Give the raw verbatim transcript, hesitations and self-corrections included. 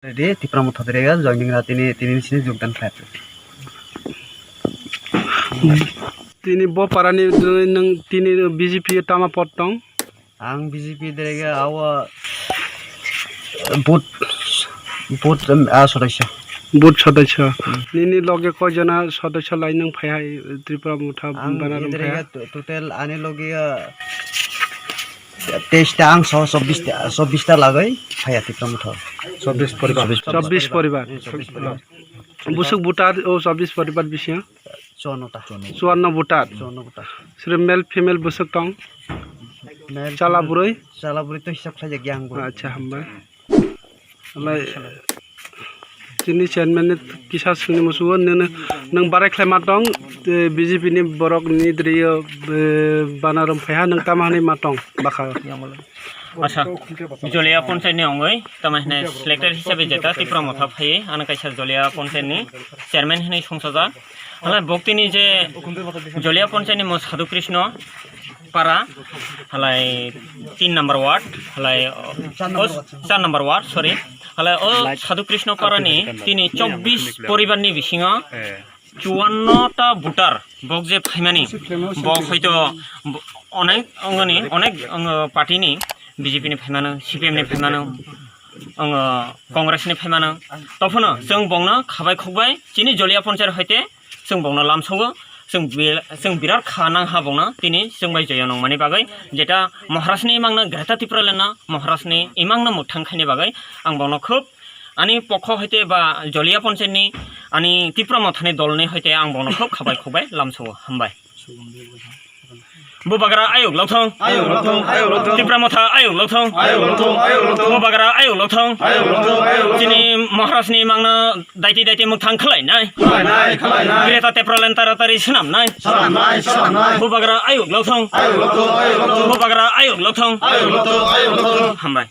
Ready, Tipra Motha Derega joining ra tini, tini sini jogdan khlai. Tini bo parani nwng tini B J P tama pot tong? Ang B J P Derega awa booth, booth, um, ah, sodosyo. Booth sodosyo. Hmm. Nini loge koi jona sodosyo lai nwng phai hai Tripura Motha Ang banner Derega phai? To-, total ani loge, ah, Teis ta ang so, chobbish ta, chobbish ta lagoi phaiya Tipra Motha. Chobbish poribar. Chobbish poribar. Hmm, chobbish poribar. Busuk voter o chobbish poribar bisingo? Chuanno ta. Chuanno voter. Chuanno voter. Sre male female busuk tong? Male chala female, bwrwi? Chala bwrwi to hisab khlai jak yang bo. Acha, hambai. Alai, chini chairman ni kisa swngni musugo, nini, nwng barai khlai ma tong, eh, B J P ni borok ni drio, eh, banarom phaiha, nwng tama hinwi ma tong, bwkha. Acha, Jolia Panchayat ni ongoi, tama hinwi selected hisabe jeta Tipra Motha phaiwi, ano kaisa Jolia Panchayat ni chairman hinwi songchajak. Hala boktini je Jolia Panchayat ni mo Sadhu Krishna para, halai tin number ward, halai o, o, char number ward, sorry. Halai o Sadhu Krishna para ni tini chobbish poribar ni bisingo chuanno ta voter bok je phaimani, bok hoito bo-, onek ongoni, onek ongo party ni, B J P ni phaimano, C P M ni phaimano, ongo Congress ni phaimano. Tophono chwng bongno khabai khukbai chini Jolia Panchayat hoite chwng bongno lamsogo, chwng bi-, chwng birat kha nang ha bongno tini chwng bai joya nongmani bagwi, jeta Maharaj ni imangno Greater Tipraland no, Maharaj ni imangno mwthang khaini bagwi ang bongno khub ani pokho hoite ba Jolia Panchayat ni ani Tipra Mothani dol ni hoite ang bongno khub khabai khukbai lamsogo. Hambai. Bubagra ayuk lokthong. Ayuk lokthong, ayuk lokthong. Tipra Motha ayuk lokthong. Ayuk lokthong, ayuk lokthong. Bubagra ayuk lokthong. Ayuk lokthong, ayuk lokthong. Chini Maharaj ni imangno daiti daiti mwthang khwlainai. Khwlainai, khwlainai. Greater Tipraland taratari swnamnai. Swnamnai, swnamnai. Bubagra ayuk lokthong. Ayuk lokthong, ayuk lokthong. Bubagra ayuk lokthong. Ayuk lokthong, ayuk lokthong. Hambai.